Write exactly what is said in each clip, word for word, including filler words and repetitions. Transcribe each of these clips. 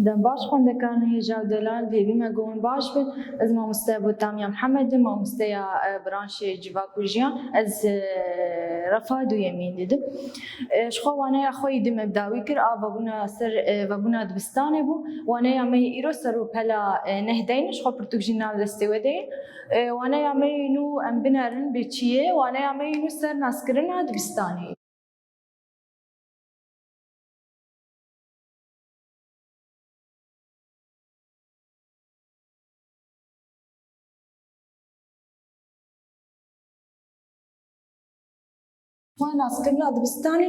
Dem baş xwendekarên hêja û delal, hêvî me ku hûn baş bin. Ez mamoste Botamya Mihemed im, mamosteya, e, branşê civak û jiyan. Ez, e, refa duyemîn didim. E, ji xwe waneya xwe yî didim me bi dawî kir, a vebûna ser, e, vebûna dibistanê bû. Waneya me yê îro ser û pela, e, neh deyne, ji xwe pirtûk jî nav destê we de ye. E, waneya me yê nû em binerin bê çi ye, waneya me yê nû ser naskirina dibistanê ye. Xwe naskirina dibistanê,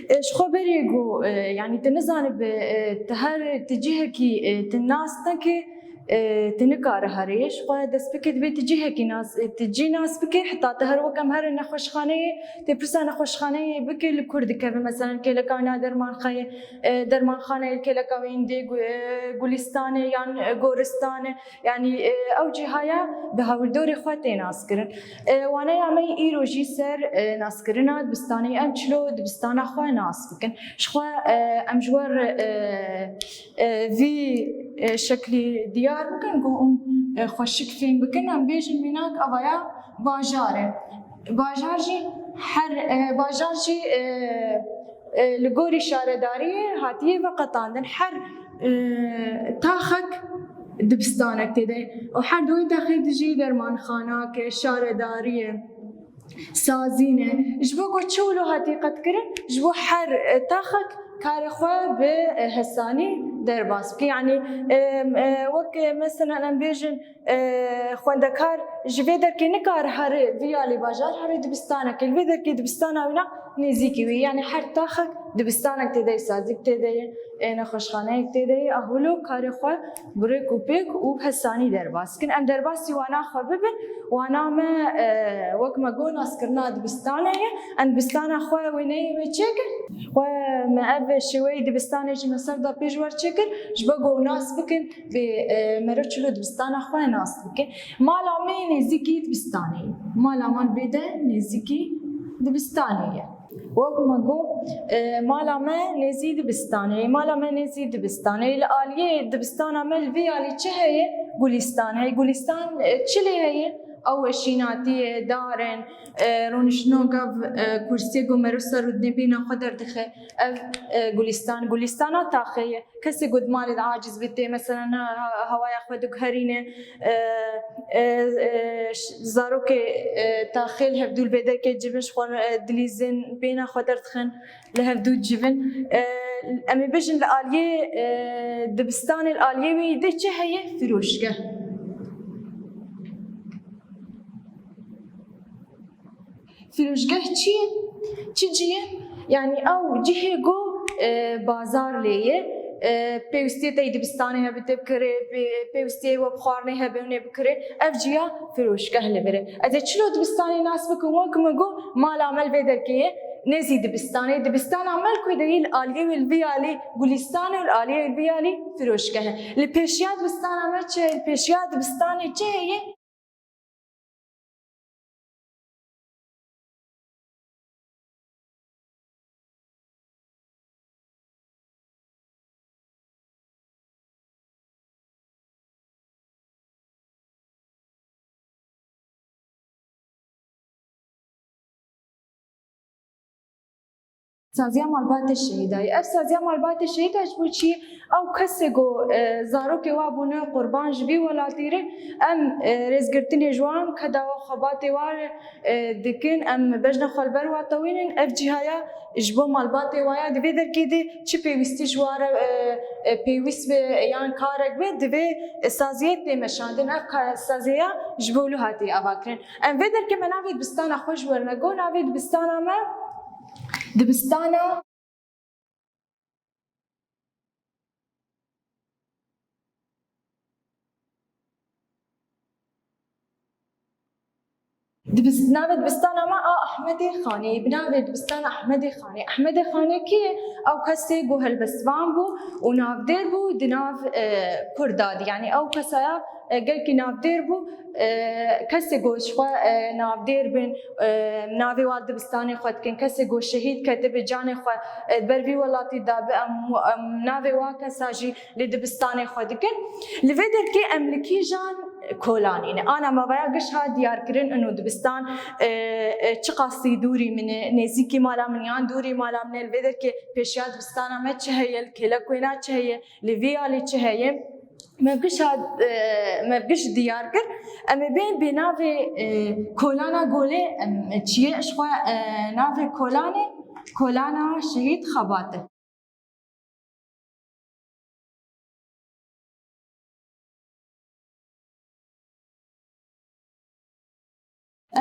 e, ji xwe berê ku, e, yanî tu nizanibî, e, tu her tu cihekî, e, tu nas neke, e, tu nikare herê. Ji xwe dest bike dibê tu cihekî nas, e, tu cî nas bike, heta tu her wek em herin nexweşxaneyê, tê pirsa nexweşxaneyê bike li ku dikeve. Meselen kêleka wîna dermanxeyê, e, dermanxaneyê li kêleka wê hindê gu-, e, gulîstanê yan, e, goristane. Yanî, e, ew cîhaya bi hawirdorê xwe tê naskirin. E, waneya me yê îro jî ser, e, naskirina dibistanê, em çilo dibistana xwe nas bikin. Ji xwe, e, em ji we re, e, e, vî, e, şeklî diyar bikin, ku hûn, e, xweşik fêm bikin. Em bêjin mînak, ava ya bajar e. Bajar jî her, e, bajar jî, e, e, li gorî şaredariyê hatiye veqetandin. Her, e, taxek dibistanek tê de ye. Û her du wê taxê dijî dermanxanak e, şaredarî ye, sazîn e. Ji bo ku çi wilo hatî qetkirin, ji bo her, e, taxek karê xwe bi, e, hesanî derbas bike. Yanî, e, e, wek, e, mesela em bêjin, e, xwendekar ji vê derkê nikare here vî alî bajar, here dibistanek e. Li vê derkê dibistana wîna nêzîkî wî. Yanî her taxek dibistanek tê de ye, sazîk tê de ye, e, nexweşxaneyek tê de ye. A hûlo karê xwe bi rêk û pêk û hesanî derbas bikin. Em derbasî wana xwe bibin. Wana me, e, wek me got, naskirina dibistanê ye. Em dibistana xwe wêneyê wê çêkin. Xwe me ev şêweyê dibistanê jî me ser da pêş wer çêkir. Ji bo ku nas bikin, bê, e, mero çilo dibistana xwe nas bikin. Mala me nêzîkî dibistanê ye. Mala me bê de nêzîkî dibistanê ye. Wek me got, e, mala me nêzî dibistanê ye. Mala me nêzî dibistanê ye. Li aliyê dibistana me li vî alî çi heye? Gulîstan heye. Gulîstan, e, çi lê heye? Ew weşînatî ye, dar in, e, rûniştino gav, e, kursiyê ku mero ser û dinê bêhna xwe derdixe. Ev, e, gulîstan, gulîstana taxê ye. Kesê ku di malê de aciz bî tê, meselen, ha-, ha-, hewaya xwe diguherîne, e, e, e, ş-, zarokê, e, taxê li hevdû li vê derkê civin ji xwe, e, dilîzin, bêhna xwe derdixin, li hevdû civin. E, em ê bêjin li aliyê, e, dibistanê, li aliyê wî de çi heye? Firoşgeh. Firoşgeh çi ye? Çi cî ye? Yanî ew cihê ku, e, bazar lê ye, e, pêwîstiyê te yê dibistanê hebe tê bikirê, pê-, pêwîstiyê we bi xwarinê hebe hûn ê bikirê, ev ciya firoşgeh li vir e. Ez ê çilo dibistanê nas bikim, wek min got, mala me li vê derkê ye, nêzî dibistanê. Dibistana me li ku de ye? Li aliyê wê li vî alî gulîstan e û li aliyê wê li vî alî firoşgeh e. Li pêşiya dibistana me çi heye? Li pêşiya dibistanê çi heye? Saziya Malbatê Şehîdayê. Ev saziya Malbatê Şehîda ji bo çi? Ew kesê ku, e, zarokê wa bûne qurban ji vî welatî re, em, e, rêzgirtinê ji wan, keda wa, xebatê wa, e, dikin, em bejna xwe li ber wa tewînin. Ev cihaya ji bo malbatê wa ya di vê derkê de çi pêwîstî ji wa re, e, e, pêwîst be yan karek be, divê saziyê tê meşandin. Ev ka-, saziya ji bo wilo hatiye avakirin. Em vê derkê me navê dibistana xwe ji we re got, navê dibistana me dibistana Dibis-, navê dibistana me a Ahmedê Xanê, bi navê dibistana Ahmedê Xanê. Ahmedê Xanê kî ye? Ew kesê ku helbestvan bû û navdêr bû di nav, e, Kurda de. Yanî ew kesaya, e, gelkî navdêr bû, e, kesê ku ji xwe, e, navdêr bin, e, navê wan dibistanê xwe dikin, kesê ku şehîd ketibe, canê xwe, e, ber vî welatî dabe, em, em navê wan kesa jî li dibistanê xwe dikin. Li vê derkê em li kîjan kolanê ne? Ana me vaya giş hat diyarkirin, ino dibistan, e, e, çiqasî dûrî min e, nêzîkî mala min yan dûrî mala min e, li vê derkê pêşiya dibistana me çi heye, li kêlek wêna çi heye, li vî alî çi heye? Me giş hat, e, me giş diyar kir. Em ê bên bê navê, e, kolana golê, em, çi ye? Ji xwe, e, navê kolanê, kolana Şehîd Xebat e.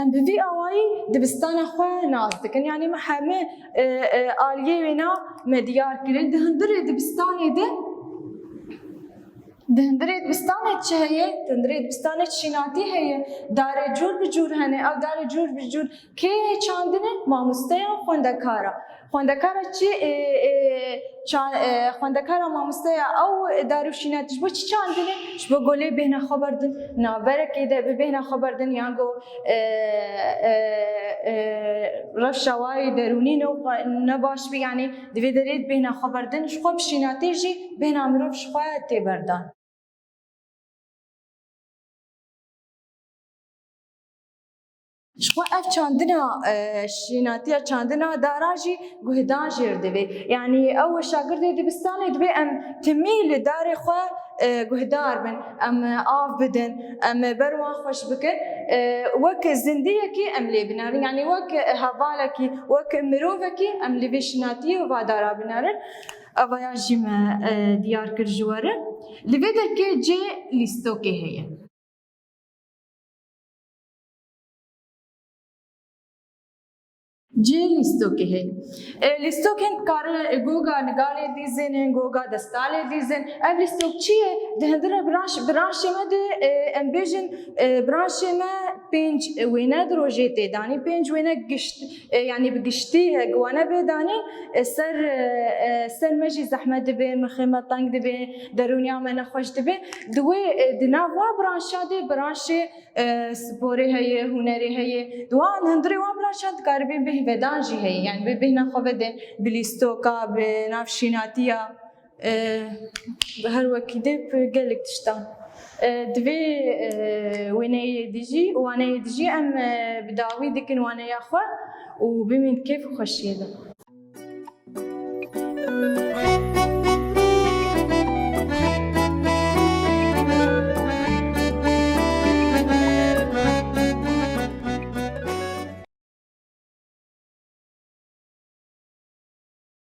Em bi vî awayî dibistana xwe nas dikin. Yanî me heme, e, e, aliyê wêna me diyar kirin. Di hundirê dibistanê de, di hundirê dibistanê çi heye? Di hundirê dibistanê şînatî heye. Darê cûr bi cûr hene. Ew darê cûr bi cûr kê çandine? Mamosteya xwendekara. Xwendekara çi, e, e, ça-, e, xwendekara mamosteya ew darûşîna ji bo çi çandine? Ji bo golê bêhna xwe berdin navberekê de, bi bêhna xwe berdin yan go, e, e, e, rewşa wayê derûnî ne, ne baş bî, yanî divê derê bêhna xwe berdin, ji xwe bi şînatê jî bêhna mirov ji xwe tê berdan. Ji xwe ev çandina, e, şînatiya çandina dara jî guhdan jêr divê. Yanî ew şagirdê dibistanê divê em timî li darê xwe, e, guhdar bin, em av bidin, em ber wan xweş bikin. E, wek zindiyekî em lê binerin, yanî wek hevalekî, wek mirovekî em li vê şînatiyê û va dara binerin. Evaya jî me, e, diyar kir ji we re. Li vê derkê cê lîstokê heye. Cê lîstokê heye. E, lîstokên dikare, e, goga nigalê dîzin, goga destalê dîzin. Ev lîstok çi ye? Di hindire branş-, branşê me de, e, em bêjin, e, branşê me pênc wêne di rojê tê danî, pênc wêne gişt-, e, yanî bi giştî, e, wane bê danî, e, ser, e, e, ser me jî zehmet dibe, mixê me teng dibe, derûniya me nexweş dibe. Di wê, e, di nav wa branşa de, branşê, e, sporê heye, hunerê heye. Di wan hundirê wan branşan dikaribin bêhvedan jî heye. Yanî bê bêhna xwe vedin, bi lîstoka, bi navşînatiya. E, bi her wekî de bi gelek tiştan. E, divê, e, wêneyê dijî, waneyê dijî em, e, bi dawî dikin waneya xwe û bimîn kêf û xweşiyê de.